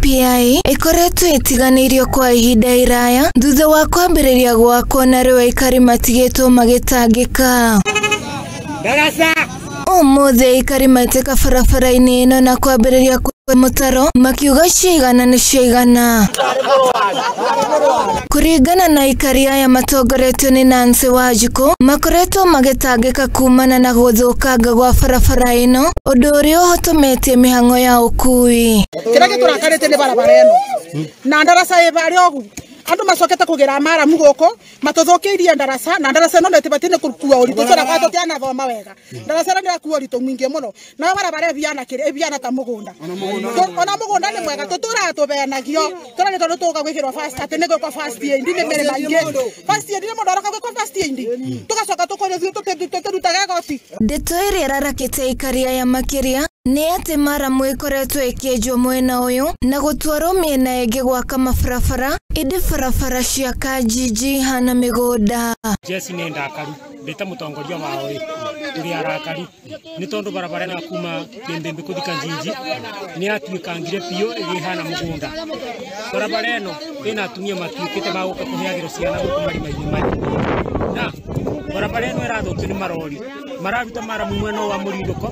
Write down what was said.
KPI ĩkoretwo ĩtiganĩirio kwa ihinda iraya thutha wa kwambĩrĩria gwakwo na rĩu aikari matigĩtwo magĩtangĩka. Ũmũthĩ aikari maitĩka barabara-inĩ ĩno na kwambĩrĩria mutaro makiuga ciigana nĩ ciigana. Kũringana na aikari aya matongoretio nĩ Nancy Wanjikũ, makoretwo magĩtangĩka kumana na gũthũkanga gwa barabara ĩno, ũndũ ũrĩa ũhotometie mĩhang'o ya ũkui. Kĩrĩa gĩtũrakarĩte nĩ barabara ĩno na ndaraca ĩ barĩa ũguo andu macokete kugira maramu guku matuthukiirie ndaraca na ndaraca ino nĩtibatiĩ nĩ kũkua ũritũ tũrakwa tũtianathoma wega. Ndaraca ĩno nĩrakua ũritũ mwingĩ mũno nayo barabara ĩbiana kĩrĩ ĩbiana ta mũgũnda, ona mũgũnda nĩ mwega tũtũraga tũbenagio tũra nĩ tondũ tũgũka gwĩkĩrwo fast atĩ nĩ gwĩkwo fast aid nĩ mĩrĩ maingĩ fast aid nĩ mũndũ aroka gwĩkwo fast aid tũgacoka tũkorio ithuĩ tũtĩrutaga goti. Ndeto ĩrĩa ĩrarakĩte aikari aya makĩria nĩ atĩ maramu ĩkoretwo ĩkĩenjwo mwena ũyũ na gũtwarwo mĩena ĩngĩ gwaka mabarabara, ĩndĩ barabara cia Kanjinji ihana mĩgũnda. Jesse nĩ ndakaru ndĩ ta mũtongoria wao ĩ tũrĩ arakari nĩ tondũ barabara ĩno kuma Kĩmbĩmbĩ kũthi Kanjinji nĩ yatuĩkangire biũ ĩgĩhana mũgũnda. Barabara ĩno ĩna atumia matuĩkĩte magũka kũheagĩrwo ciana gũkũ marima-inĩ maya, na barabara ĩno ĩrathũkio nĩ marori mararuta maramu mwena wa Mũrindũko.